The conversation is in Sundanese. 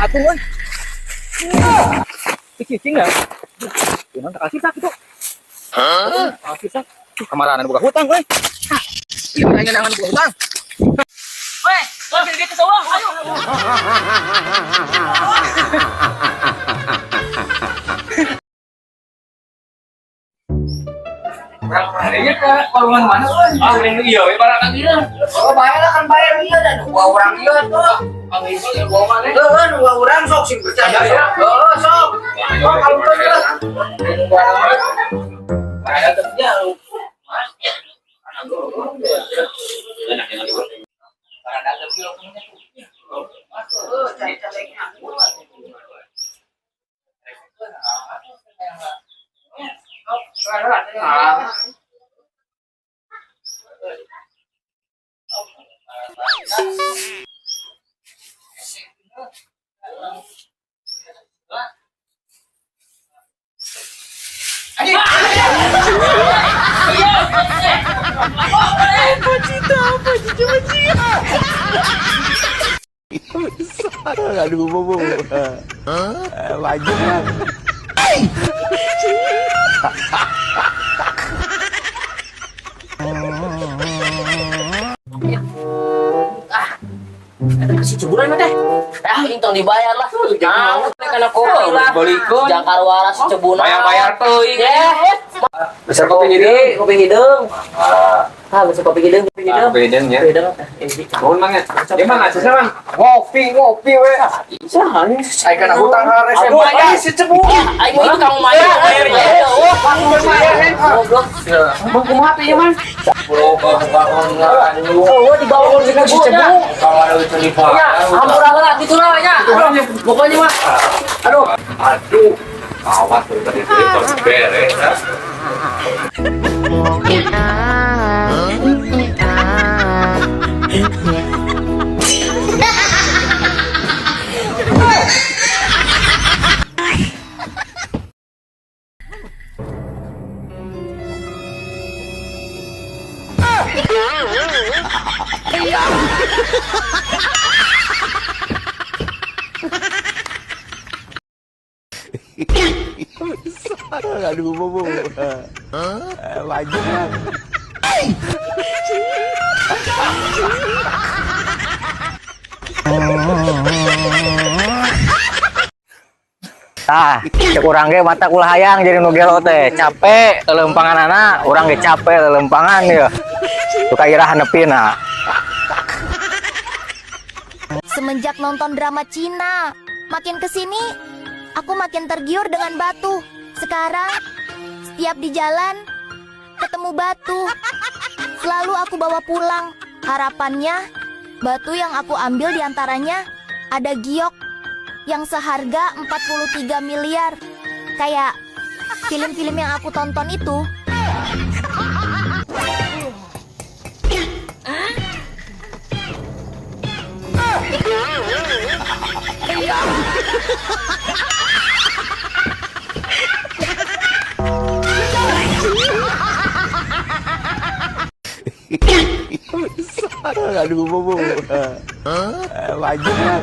Patung euy. Cicing ya. Kunaon tak kasih sak itu. Kasih sak. Kemarahan buka hutang euy. Ah, ieu nanya nangan buka hutang. Weh, ambil duit ke sawah, ayo. Iya ke warungan mana euy? Ah, ini iya, we barang kang ieu. Oh, bayar lah kan bayar iya dan dua orang iya tuh. Kang ieu yang bawa mana? Heeh, dua orang sok sing percaya. Ya, ya. Heeh, sok. Oh, kalau tuh lah. Ada kerja lu. Heeh, cari-carinya. Aduh, bobo. Wajib lah. Si ceburan mah teh. Ah, intong dibayar lah. Jangan Karena kopi lah. Balikeun. Jangkar waras si cebuna. Bayar-bayar teuing. Ya. Besar kopi hidung. Kopi hidung. Ah, besar kopi hidung, kopi hidung. Kopi hidung ya. Kopi hidung. Eh, Mohon mang ya. Dia mang aja mang. Ngopi, ngopi we. Ai kana hutang harese Aduh, bayar. si cebu. Aing mah itu kamu maya. Oh, kamu maya. Goblok. Mang kumaha teh ieu mang? Buka online. Oh, dibawa ke si cebu. Kalau ada itu di Ya, hampura heula kitu lah nya. Pokoknya mah. Aduh. Aduh. Awas tuh tadi tos beres. Aduh, bobo. Wajib lah. Tah, cek urang ge mata ulah hayang jadi nu gelo teh. Capek lelempanganana, urang ge capek lelempangan ya. Suka irah nepina. Semenjak nonton drama Cina, makin kesini, aku makin tergiur dengan batu. Sekarang, setiap di jalan, ketemu batu. Selalu aku bawa pulang. Harapannya, batu yang aku ambil diantaranya ada giok yang seharga 43 miliar. Kayak film-film yang aku tonton itu. Aduh, bobo. Wajib lah.